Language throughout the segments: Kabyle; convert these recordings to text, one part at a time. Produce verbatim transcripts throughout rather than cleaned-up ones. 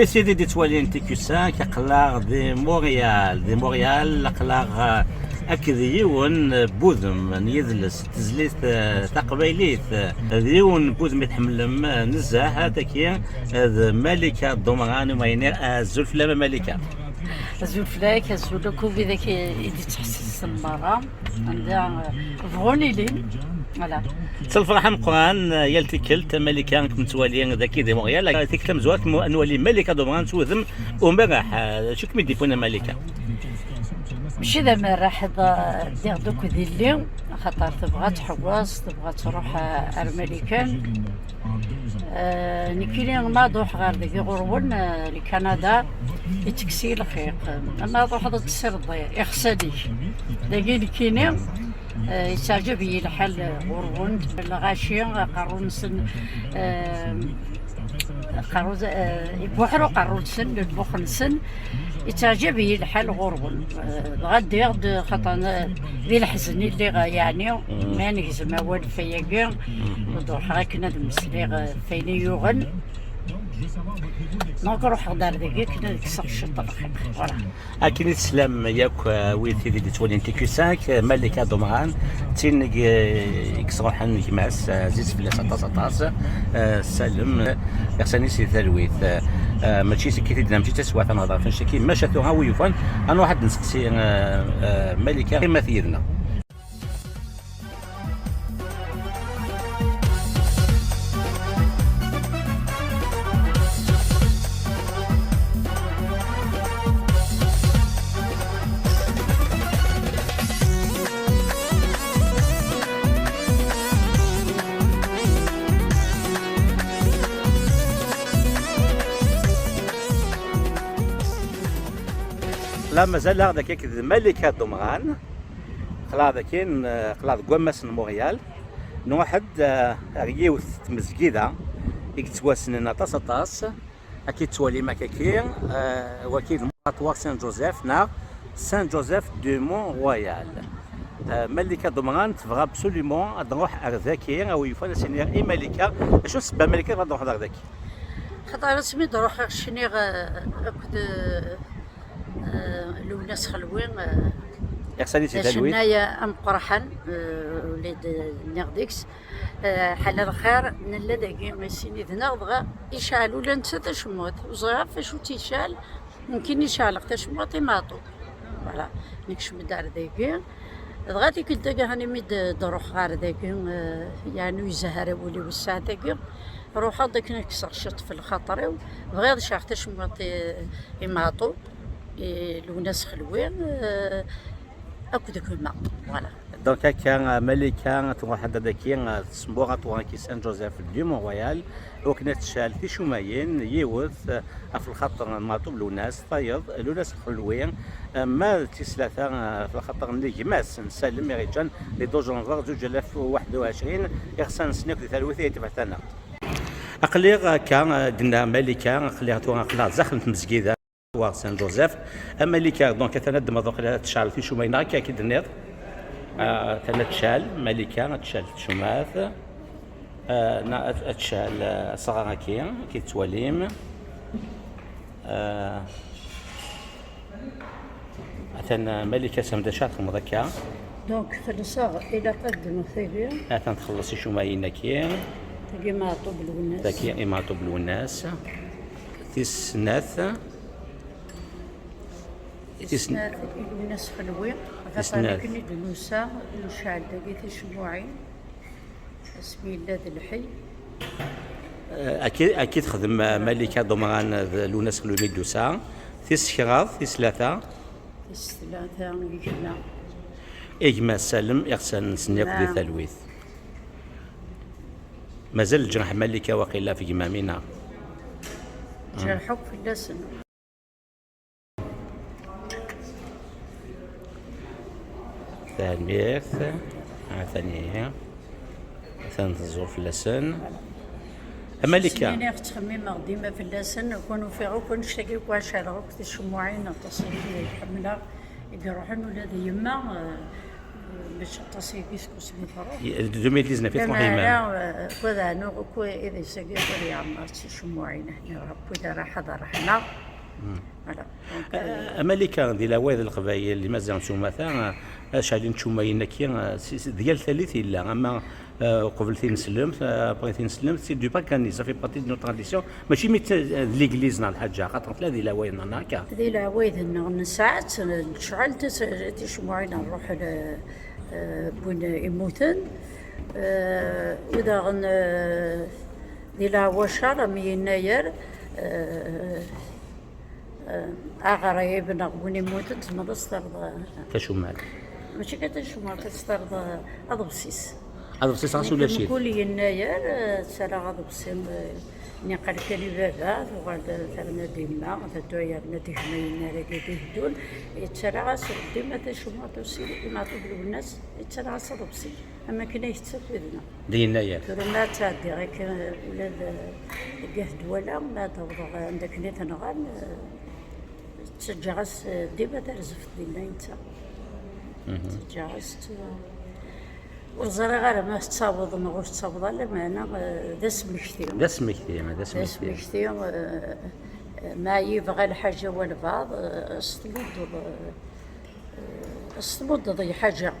Sidi d-yettwalin T Q cinq, aql-aɣ di Montréal. Di Montréal, aql-aɣ, eh, akked yiwen, eh, n wudem n yidles, tezlit, eh, taqbaylit, eh, d yiwen n wudem i tḥemmlem, eh, nezzeh, eh, dagi, eh, d Malika Domran, uma yenniɣ, eh, azul fell-am a Malika. Azul fell-ak, azul akk widak i i d-ittḥessisen merra, anda, eh, bɣun ilin. Voilà. S lferḥ ameqqran, eh, yal tikkelt, Malika, nekk nettwali dagi di Montréal. Eh, tikkelt tamezwarut, mu-, nwali Malika Domran s wudem umerreḥ. Eh, d acu kem-id-yewwin a Malika? Mačči d amerreḥ, d-, ddiɣ-d akked yelli, axaṭer tebɣa ad tḥewweṣ, tebɣa ad tṛuḥ, eh, ar Marikan. Eh, nekkini ma ad ruḥeɣ ɣer dagi ɣur-wen, eh, Lkanada, ittekkes-iyi lxiq. Ma ad ruḥeḍ ad tessireḍ iɣsan-ik. Dagi nekkini, eh, yettaɛjab-iyi lḥal ɣur-wen. Lɣaci, aqerru-nsen, eh, aqerru, eh, ibuḥer uqerru-nsen, lmux-nsen. Yettaɛjab-iyi lḥal ɣur-wen. Eh, dɣa ddiɣ-d, xaṭer, eh, di leḥzen i lliɣ, yeɛni, ma negzem awal f ayagi, ad ruḥeɣ akken ad mmeslayeɣ, eh, f ayen i yuɣen. Donc, ruḥeɣ-d ar dagi akken ad kkseɣ ciṭ lxiq. Voilà. Akken i teslam yakk, eh, wid tid i d-yettwalin T Q cinq, eh, Malika Domran, d tin i, i yesruḥen gma-s, eh, ɛziz fell-as aṭas, aṭas, eh, Salem, eh, iɣsan-is di talwit. Eh, eh, mačči s-, kif i d-nenna, mačči d taswiɛt ad nehder ɣef annect-agi, maca tura wi yufan, ad nruḥ ad d-nseqsi, eh, eh, Malika, qqimet yid-neɣ. La mazal-aɣ dagi akked Malika Domran. Aql-aɣ dagi, aql-aɣ deg wammas n Montréal. Nruḥ-d, eh, ar yiwet n tmezgida i yettwassnen aṭas, aṭas. Akka i tettwalim akkaki, eh, waki d Moratoire Saint Joseph neɣ Saint Joseph du Mont Royal. Eh, Malika Domran tebɣa absolument ad nruḥ ar daki, a wi yufan ad s-iniɣ i Malika. Acu ssebba, Malika, tebɣa ad nruḥ ar daki? Xaṭer asmi d-ruḥeɣ cniɣ, eh, akked, eh, eh, Lwennas Xelwi, eh, iɣsan-is di talwit. D acennay ameqqran, eh, ula d-nniɣ deg-s, eh, ḥala lxir, nella dagi i sin yid-neɣ, dɣa yecɛel ula netta tacmumt. Ur ẓriɣ ɣef acu tt-yecɛel, nekkini ceɛleɣ tacmumt i Meɛṭub. Voilà, nekcem-d ar dagi. Dɣa tikkelt-agi, hani mi d-, d-ruḥeɣ ar dagi, eh, yeɛni ur yezhi ara wul-iw ssaɛt-agi. Ruḥeɣ-d akken ad kkseɣ ciṭ f lxaṭer-iw. Bɣiɣ ad ceɛleɣ tacmumt i, i Meɛṭub, i Lwennas Xelwi, eh, akked gma. Voilà. Donc akka, Malika, tṛuḥ-d dagi, eh, s Moratoire-agi Saint Joseph du Mont Royal, akken ad tecɛel ticumayin, yiwet, eh, ɣef lxaṭer n Meɛṭub Lwennas, tayeḍ, Lwennas Xelwi, eh, ma d tis tlata, eh, ɣef lxaṭer n gma-s n Salem i ɣ-yeǧǧan di douze janvier zuǧ alaf u waḥed u ɛecrin, iɣsan-nsen akk di talwit ay tebɛet-aneɣ. Aql-i akka, eh, d-tenna Malika, aql-i tura aql-aɣ zdaxel n tmezgida. War Saint Joseph. A Malika, donc, atan ad d-tmeḍ, ad tecɛel ticumayin, akka, akka i d-tenniḍ. Ah, atan ad tecɛel, Malika, ad tecɛel ticumat. Ah, na, ad, ad tecɛel, ah, asɣar-agi, akka i tettwalim. Ah, atan, ah, Malika, sem d acu ara txedmeḍ akka? Donc, xellṣeɣ, ilaq ad ddmeɣ tagi. Atan txelleṣ ticumayin-agi. Tagi Meɛṭub Lwennas. Tagi i Meɛṭub Lwennas. Tis snat. Tis snat i Lwennas Xelwi, axaṭer akken i d-nusa, necɛel dagi ticemmuɛin, asmi yella d lḥi. Eh, akka, akka i texdem, eh, Malika Domran d Lwennas Xelwi mi d-tusa. Tis kraḍ, tis tlata. Tis tlata, i gma. I gma Salem, iɣsan-nsen akk di talwit. Mazal leǧraḥ Malika waqila f gma-m, neɣ? Lǧerḥ akk fell-asen. Tanemmirt. Atan ihi. Atan tẓur fell-asen. A Malika. Ttxemmimeɣ dima fell-asen, kan ufiɣ akk annect-agi akk, ceɛleɣ akk ticemmuɛin, aṭas i ḥemmleɣ, i d-iruḥen ula d yemma, eh, Mačči aṭas yagi seg wasmi truḥ. Deux mille dix-neuf i truḥ yemma. Amara, eh, wid ɛnuɣ akk idis-agi ur yeɛmer d ticemmuɛin, hniɣ ɣef wid ara ḥadreɣ ḥna. Voilà. Donc, eh, a Malika, di lawayeḍ n Leqbayel, Imaziɣen s umata, eh, acɛel n tcummayin-agi, eh, si, si, di yal tallit yella, ama, eh, uqbel tineslemt, eh, après tineslemt, c'est du paganisme, ça fait partie de nos traditions. Mačči mi d, d l'église neɣ lḥaǧa, xaṭer tella di lawayeḍ-nneɣ, neɣ akka? Di lawayeḍ-nneɣ nesɛa-tt, necɛel tis-, ticemmuɛin, nruḥ l-, eh, win immuten. Eh, u daɣen, eh, di leɛwacer am yennayer, eh, eh, aɣrib neɣ win immuten, tzemreḍ ad s-terreḍ, eh, tacumalt. Mačči kan tacumalt, ad s-terreḍ, eh, aḍebsi-s. Aḍebsi-s ɣas ulac-it. Mkul yennayer, eh, ttarraɣ aḍebsi, eh, niqal kan i baba, tuɣal terna-d yemma, teddu yerna-d gma yennar-agi d iheddun, yettarra-as dima tacumalt usi i Meɛtub Lwennas, yettarra-as aḍebsi, am akken ay tettafidna. D yennayer. Tura ma ttɛeddiɣ akka, ula d, deg At Dwala, ma d-awḍeɣ anda akken i tenɣan, eh, ttaǧǧaɣ-as, eh, dima tarzeft dinna i netta. Mhm. Ttaǧǧaɣ-as-tt, eh, ur ẓriɣ ara ma tettaweḍ neɣ ur tettaweḍ ara, lameɛna, eh, d asmekti. D asmekti, d asmekti. D asmekti, eh, eh, ma yebɣa lḥaǧa walbeɛḍ, eh, s tmuddeḍ, eh, eh, s tmuddeḍ i lḥaǧa.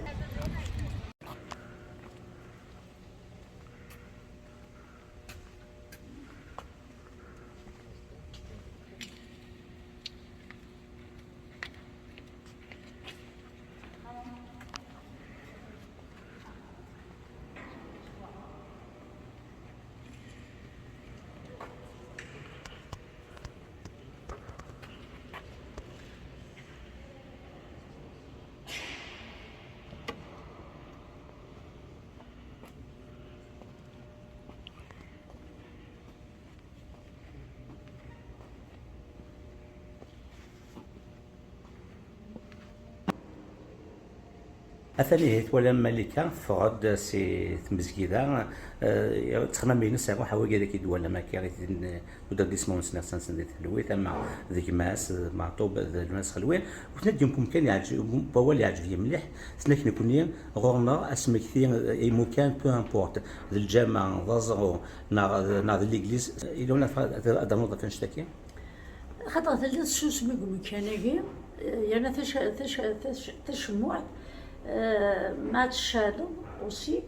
Atan ihi twalam Malika teffeɣ-d si tmezgida, eh, ttxemmam-ines iruḥ a wagi ad k-id-twalam akka i tin, eh, tudert isem-nsen, asensen di Thelwit, ama d gma-s, d Meɛtub, d Lwennas Xelwi. U tenna-d yiwen umkan yeɛǧeb, wawal yeɛǧeb-iyi mliḥ, tenna-k nekkni ɣur-neɣ asmekti, eh, imukan, peu importe, d lǧameɛ, d aẓru, neɣ, neɣ d l'église, yella win ad, ad, ad d-ternuḍ ɣef annect-agi? Xaṭer tella tsusmi deg umkan-agi, eh, yerna tac-, tac-, tac-, tacemmuɛt, eh, ma tceɛleḍ aussi,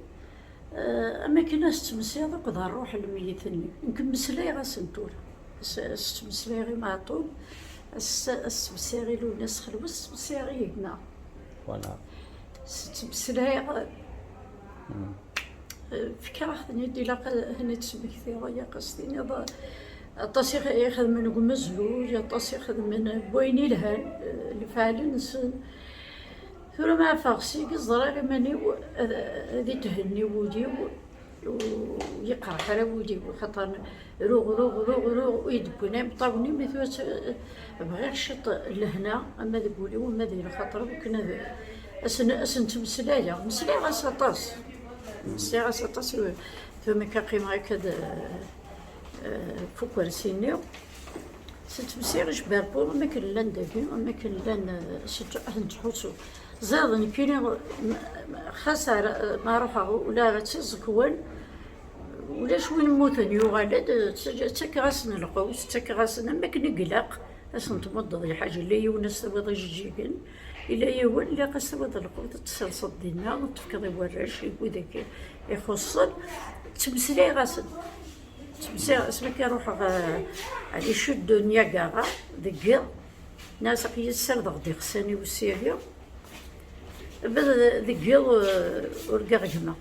eh, am akken ad tettmesiḍ akked ṛṛuḥ n lmeyyet-nni. Nekk mmeslayeɣ-asen tura. As-, as-ttmeslayeɣ i Meɛṭub, as-, as-ttmeslayeɣ i Lwennas Xelwi, as-ttmeslayeɣ i gma. Voilà. S-, ttmeslayeɣ. Fkiɣ-ak-ten-id, ilaq ad ten-id-smektiɣ, ilaq ad s-tiniḍ, aṭas i x-, i xedmen deg umezruy, aṭas i xedmen n wayen ilhan, eh, lefɛal-nsen. Tura ma ɛfeɣ seg-s, ẓriɣ iman-iw ad, ad ithenni wul-iw, ur yeqreḥ ara wul-iw, xaṭer ruɣ, ruɣ, ruɣ, ruɣ, ur yi-d-wwin ara imeṭṭawen-iw, mi tura tt-, bɣiɣ ciṭ n lehna, ama deg wul-iw, ama di lxaṭer-iw, akken ad, ad sen-, ad sen-ttmeslayeɣ. Meslayeɣ-as aṭas. Meslayeɣ-as aṭas, tura mi akka qqimeɣ akka d, eh, f ukersi-nni. Ttmeslayeɣ i Jberpur, am akken llan dagi, am akken llan, eh, s-, ad ten-ttḥussu. Ẓiɣ d nekkini, m-, m-, xas ara, ma ruḥeɣ ula d tiẓekwan, ulac win mmuten, yuɣal-d, tt-, ttakeɣ-asen lqut, ttakeɣ-asen am akken i ilaq, ad sen-tmuddeḍ lḥaǧa. Illa yiwen ad s-tawiḍ ijeǧǧigen, illa yiwen ilaq ad s-tawiḍ lqut, ad tserseḍ dinna, ad tefkeḍ i warrac, i widak ixuṣṣen, ttmeslayeɣ-asen. Ttmeslayeɣ, asmi akka ruḥeɣ, eh, à la chute de Niagara, deg yiḍ, nniɣ-as aql-iyi ssardeɣ-d iɣsan-iw ssyagi. Bad-, deg yiḍ, eh, urgaɣ gma.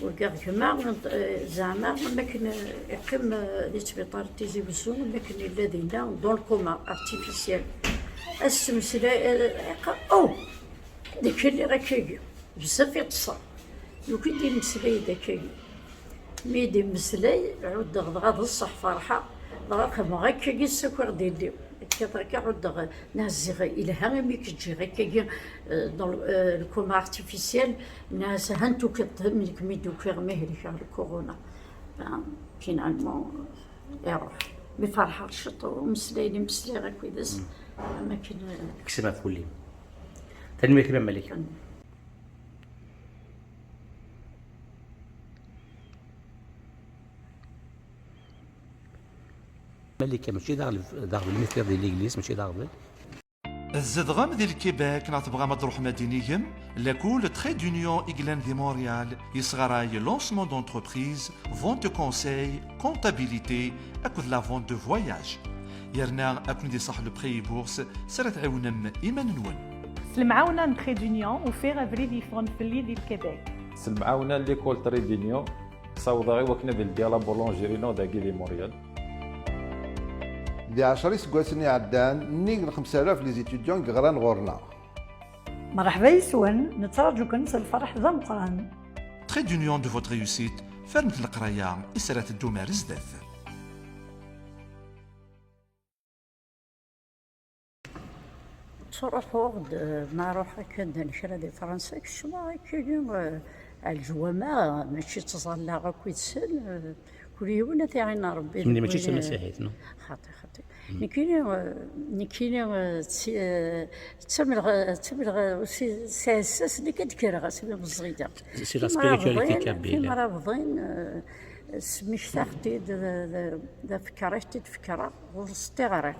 Urgaɣ gma, eh, zeɛma am akken, eh, iqqim, eh, di sbiṭar n Tizi Wezzu, am akken yella dinna, dans le coma artificiel. Ad s-ttmeslay, eh, iqqar, oh! Anda akka lliɣ akkagi? Bezzaf i ṭṭseɣ. Yuki-d imeslay-d akkagi. Mi d-imeslay, ɛuddeɣ dɣa d ṣṣeḥ, ferḥeɣ, dɣa xedmeɣ akkagi, ssakiɣ-d yelli. Akka, akka ɛuddeɣ, nniɣ-as ziɣ ilha imi k-ǧǧiɣ akkagi, euh, dans le, euh, le coma artificiel, nniɣ-as ha-t-an tukiḍ-t, mi nekk mi d-ukiɣ, mi helkeɣ le corona. Ben, finalement, euh, iruḥ. Mi ferḥeɣ ciṭ, umeslayen i meslayeɣ akked-s, am akken, euh, kkes-am ɣef wul-im. Tanemmirt i Mama Malika. Malika, mačči d aɣleb, d aɣbel mi teffiḍ di l'église, mačči d aɣbel. Tzedɣem di Lkibek neɣ tebɣam ad d-truḥem ad d-inigem? Lakul Trait d'Union i yellan di Montréal yesɣaray lancement d'entreprise, vente de conseil, comptabilité akked la vente de voyage. Yerna ad ken-id-iṣaḥ le prêt et bourse s ara tɛiwnem iman-nwen. S lemɛawna n Trait d'Union, ufiɣ abrid yeffɣen fell-i di Lkibek. S lemɛawna n l'école Trait d'Union, ssawḍeɣ i wakken ad ldiɣ la boulangerie-inu dagi di Montréal. Di ɛecra iseggasen iɛeddan, nnig n xemsa alaf les étudiants i yeɣran ɣur-neɣ. Mṛeḥba yes-wen, nettraǧu-ken s lferḥ d ameqqran. Trait d'Union de votre réussite, fernet leqraya i s ara teddum ar zdat. Ttruḥuɣ-d, eh, ma ruḥeɣ akka d kra di Fransa, kecmeɣ akkini, eh, ar leǧwameɛ, mačči ttẓallaɣ akk yid-sen, eh, kul yiwen ad t-iɛin Ṛebbi. Kemmini deg mačči d wayen, tamasiḥit, no? Xaṭi, xaṭi. Mm. Nekkini, eh, nekkini, eh, d ti-, eh, d tamelɣ-, d tamelɣ-, si, si ass-, ass-nni kan d-kkreɣ, asmi meẓẓiyeɣ. C'est la spiritualité kabyle. Timrabḍin, eh, smektaɣ-t-id, d, d, d afekkeṛ i t-id-fekkreɣ, ɣur-s tiɣri.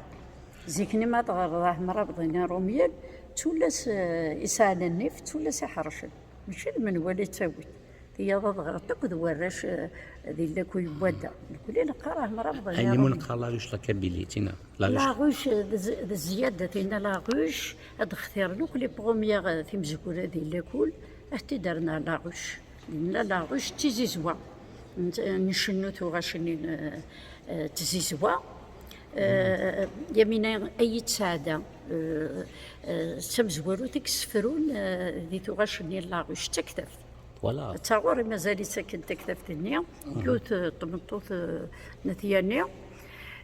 Zik-nni ma tɣerḍeḍ ar Mrabḍin Irumyen, d tullas, eh, isɛan nnif, d tullas iḥercen. Mačči d menwala i ttawin. Tiyaḍ ad ɣrent akk d warrac, eh, di llakul n wadda. Nekkni neqqar ar Mrabḍin Irumyen. Ayen i mu neqqar la ruche la Kabylie, tina. La ruche. La ruche, eh, d z-, d zzyada, tina la ruche, ad xtiren akk les premières, eh, timezwura di llakul, ad t-id-rren ar la ruche. Dinna la ruche d tizizwa. N-, ncennu tuɣac-nni n, eh, tizizwa. Eh, Yamina Ayt Saɛda, eh, eh, d tamezwarut i yessefrun, eh, di tuɣac-nni n la ruche d taktabt. Voilà. D taɣuri mazal-itt akken taktabt-nni. Mhm. Yiwet, eh, tmeṭṭut, eh, n At Yanni.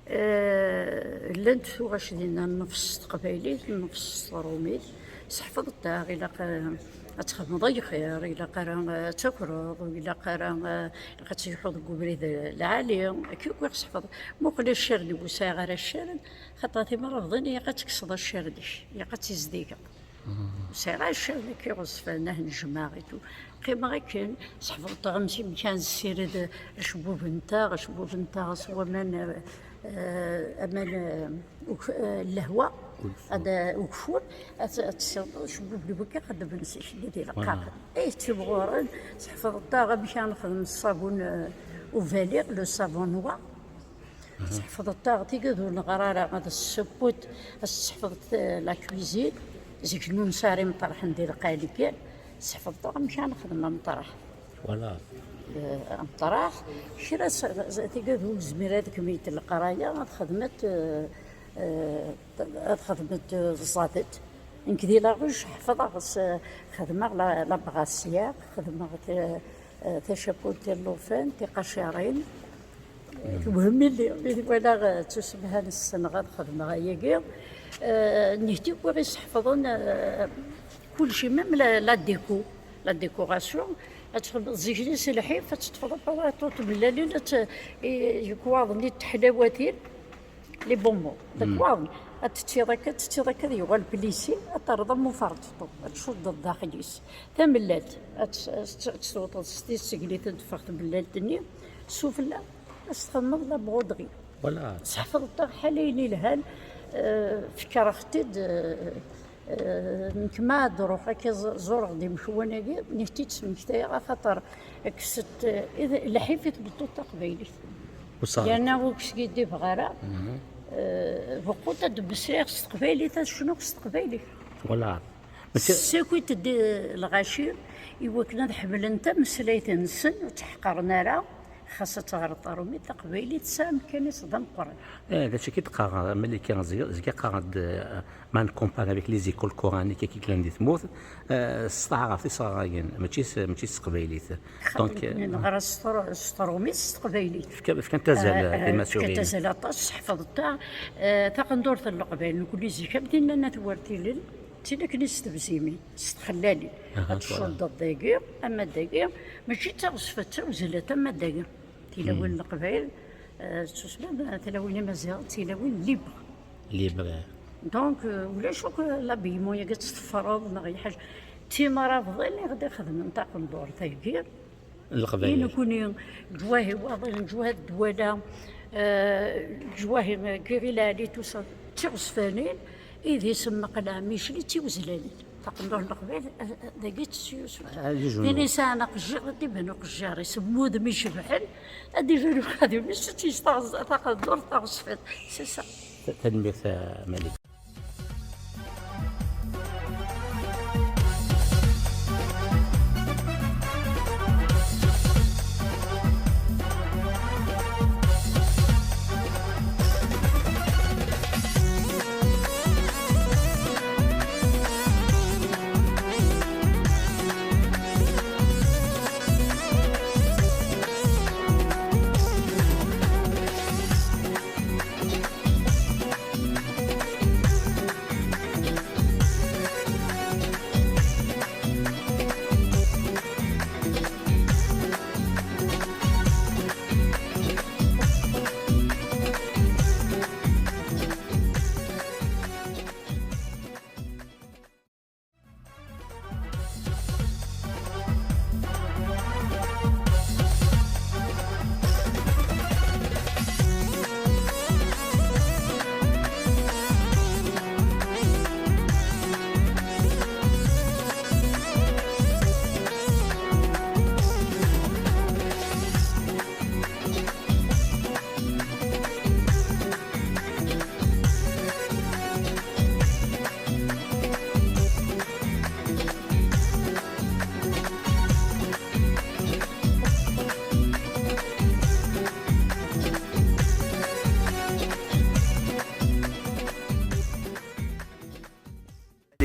Eh, llant tuɣac dinna nnefs s teqbaylit, nnefs s trumit. Seḥfeḍ-aɣ, ilaq, eh, ad txedmeḍ lxir, ilaq ara, eh, ad takreḍ, ilaq ara, eh, ilaq ad telḥuḍ deg ubrid lɛali. Akka akk i ɣ-seḥfeḍ. Muqel accaren-iw, ur sɛiɣ ara accaren, xaṭer timrabḍin ilaq ad tekkseḍ accaren-ik, ilaq ad tizdigeḍ. Ur sɛiɣ ara ccɣel akka iɣezzfan, ah, nejmaɛ et tout. Qqimeɣ akken, seḥfeḍ-aɣ amek kan nessired acebbub-nteɣ, acebbub-nteɣ s waman, eh, eh, aman, eh, uk-, eh, lehwa, ugeffur. Ad, eh, ugeffur, ad, ad tessireḍ acebbub n wikka xeddmen zik di leqqaqa. Voilà. Eh, ttimɣuren, seḥfeḍ-aɣ amek ara nexdem ṣṣabun, eh, ubaliɣ, le savon noir. Seḥfeḍ-aɣ tigad ur neɣri ara, ad tessewweḍ, ad tesseḥfeḍ, eh, la cuisine, zik ur nesɛi ara imeṭreḥen di lqayel kan, seḥfeḍ-aɣ amek ara nexdem ameṭreḥ. Voilà. Eh, ameṭreḥ, kra s-, s-, tigad ur nezmir ad kemmlent leqraya, ad xedment, eh, eh, ad xedment, eh, ẓẓadet. Nekk di la ruche ḥefḍeɣ s-, xedmeɣ la, la brassière, xedmeɣ ta-, eh, tacapult, llufan, tiqacirin. Tewhem-iyi, mi walaɣ, eh, ttusemhan ssneɣ ad xedmeɣ ayagi. Eh, nitni wwiɣ iseḥfeḍen, eh, kulci, même la, la déco, la décoration, ad txedmeḍ zik-nni s lḥif, ad teṭṭfeḍ aparaṭu tmellalin, ad t-, i, yekwaḍen i teḥlawatin, les bonbons, lekwaḍen, ad tettiḍ akka, ad tettiḍ akka, ad yuɣal plissé, ad terreḍ am uferṭeṭṭu, ad tcuddeḍ daxel-is. Tamellalt, ad tt-, ad tt-, ad tt-tewteḍ s tissegnit ad d-teffeɣ tmellalt-nni, sufella, ad s-txedmeḍ la broderie. Voilà. Seḥfeḍ-aɣ ḥala ayen ilhan, eh, fekreɣ-t-id, eh, eh, nekk ma ad ruḥeɣ akka ẓ-, ẓureɣ-d imekwan-agi, nitni ttmektayeɣ, axaṭer kkset, eh, id-, lḥif i tmeṭṭut taqbaylit. Yerna ur k-skiddibeɣ ara, eh, beqqut ad d-mmeslayeɣ s teqbaylit, ad cnuɣ s teqbaylit. Voilà. Mačči ssakit-d lɣaci i wakken ad ḥemmlen tameslayt-nsen, ur tt-ḥeqqren ara, xas ad teɣreḍ taṛumit, taqbaylit tesɛa amkan-is d ameqqran. Eh, d acu i k-id-qqareɣ, Malika, zgiɣ, zgiɣ qqareɣ-d, eh, ma nkompare avec les écoles coraniques i yellan di tmurt, eh, s taɛrabt i sɣarayen, mačči s, mačči s teqbaylit. Donc, xaṭi, eh, neɣra s tr-, s tṛumit, s teqbaylit. Fka-, fkant azal, eh, eh, timasurin. Fkant azal aṭas, seḥfeḍ-aɣ, eh, taqendurt n Leqbayel, nekkni zik am tinna n At Wertilen, d tin akken i s-tebzimin, s txellalin. Aha, ad tcuddeḍ dagi, ama dagi, mačči d taɣezfet, d tawezlat, ama dagi. Tilawin n Leqbayel, eh, tsusma, tilawin imaziɣen, d tilawin libre. Libre. Donc, euh, ulac akk l'habillement-agi ad teffreḍ neɣ lḥaǧa. Timrabḍin i ɣ-d-ixedmen taqendurt-agi. Leqbayel. I nekni, leǧwah iwaḍen, leǧwah ddwala, Leǧwahir, Guiril Ɛli, tusa d tiɣezfanin, i d isem meqqen Ɛmicli d tiwezlalin. Taqendurt n Leqbayel, eh, dagi tettessu. Tin yesɛan aqejjir, ad d-iban uqejjir-is, wudem icebḥen, ad d-iban uxadim-is, ad tt-yesseɣ taqendurt taɣezfant. C'est ça. Tanemmirt a Malik.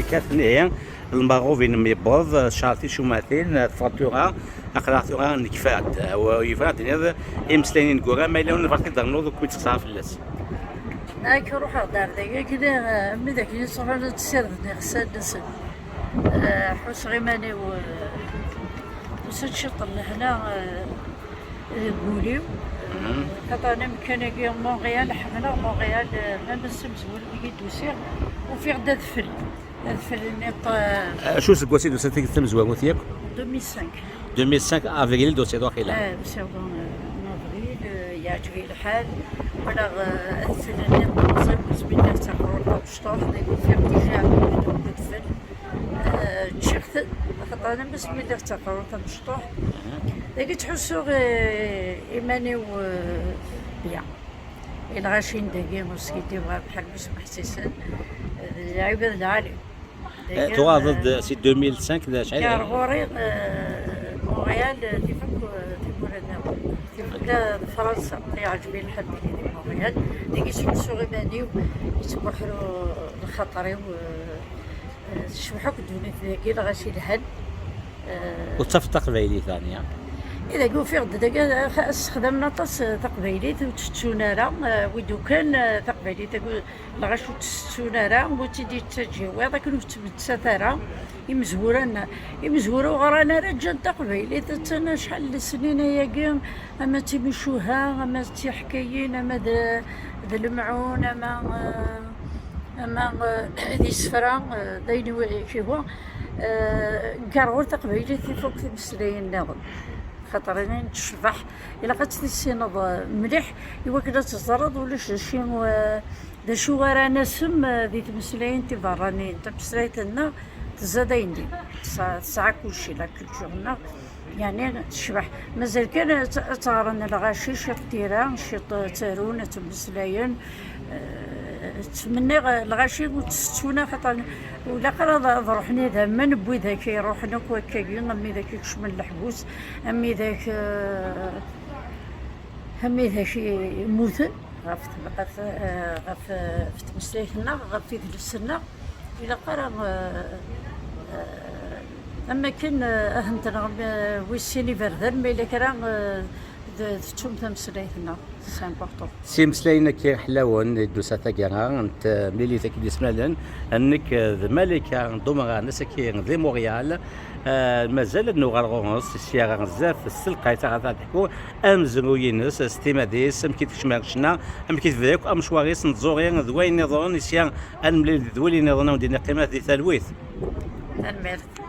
Ikat nihi, lmaɣub-inem yewweḍ, cɛer ticumatin, teffeɣ tura, aql-aɣ tura nekfa-d. Yebɣa ad d-tiniḍ imeslayen ineggura, ma yella ur nebɣa ad t-id-ternuḍ, ur ken-id-sexṣareɣ fell-as. Nekk ruḥeɣ-d ar dagi, akk d, eh, mi d akken i ttruḥun ad ssirden iɣsan-nsen. Eh, ḥusseɣ iman-iw, eh, tusa-d ciṭ n lehna, eh, deg wul-iw. Mhm. Xaṭer amkan-agi, Montréal, ḥemmleɣ Montréal, eh, ma d amezwaru i d-usiɣ, ufiɣ-d adfel. Adfel-nni ṭ-, Acu seg wass i d-tusiḍ tamezwarut yakk? Deux mille cinq. Deux mille cinq, avril d-tusiḍ waqila. Eh, usiɣ-d, eh, en avril, eh, yeɛǧeb-iyi lḥal. Walaɣ, eh, adfel-nni ṭ-, ẓid, asmi lliɣ d taqrurt tamecṭuḥt, dagi ufiɣ déjà adfel. Eh, ččiɣ-t, axaṭer alamma asmi lliɣ d taqrurt tamecṭuḥt. Mhm. Dagi ttḥussuɣ, eh, iman-iw, eh, bien. I lɣaci n dagi ur skiddibeɣ ara bḥal mi smeḥsisen, d lɛibad lɛali. Eh, tuɣaleḍ-d si deux mille cinq d acḥal? Kker ɣur-i, eh, Montréal, eh, tif akk, eh, tiwwura nniḍen. Tif akk, eh, d Fransa, yeɛǧeb-iyi lḥal dagi di Montréal. Dagi sḥussuɣ iman-iw, yettbuḥru lxaṭer-iw, eh, eh, tecbeḥ akk ddunit dagi, lɣaci lhan. Eh, ur tettafeḍ taqbaylit, ɛni? I dagi ufiɣ-d dagi, eh, ssexdamen aṭas, eh, taqbaylit, ur tt-ttun ara, eh, wid ukan, eh, taqbaylit, dagi lɣaci ur tt-ttun ara, ur tt-id-yettaǧǧa wayeḍ, akken ur tettmettat ara. Imezwura n-, imezwura ur ɣran ara, ǧǧan taqbaylit, attan acḥal n lesnin ayagi, ama d timucuha, ama d tiḥkayin, ama d, d lemɛun, ama, eh, ama, eh, d isefra, eh, d ayen iw-, kihu, eh, nger ɣur taqbaylit ifuk timeslayin nniḍen. Xaṭer ayen tecbeḥ, ilaq ad tt-tissineḍ, eh, mliḥ, i wakken ad teẓreḍ ulac d acu, eh, d acu ara nasem, eh, di tmeslayin tiberraniyin. Tameslayt-nneɣ tezza d ayen din. Tesɛa, tesɛa kulci, la culture-nneɣ. Yeɛni tecbeḥ. Mazal kan ad, ad teɣren lɣaci, ciṭ tira, ciṭ ttarun, ad ttmeslayen. Eh, ttmenniɣ, eh, lɣaci ur tt-settun ara, xaṭer ur ilaq ara ad, ad ruḥen idammen n widak iruḥen akk wakkagi, am widak ikecmen leḥbus, am widak, eh, am widak i-, immuten ɣef, ɣef, eh, ɣef, eh, ɣef tmeslayt-nneɣ, ɣef idles-nneɣ. Ilaq ara, eh, eh, am akken, eh, ahent-nneɣ, eh, wis sin iberdan, ma yella kra, eh, d-, tettum tameslayt-nneɣ, c'est important. S imeslayen-agi ḥlawen i d-tusa taggara n temlilit-agi d-ismalen, nekk d Malika Dumran, ass-agi di Montréal, eh, mazal ad nuɣal ɣur-s, sya ɣer zdat, s telqayt ara teḥku amezruy-ines, s timmad-is, amek i tekcem ar ccna, amek i tebda akk amecwar-is n tẓuri d wayen nniḍen, sya ad nemlil d wali nniḍen, a wen-d-iniɣ qqimet di talwit. Tanemmirt.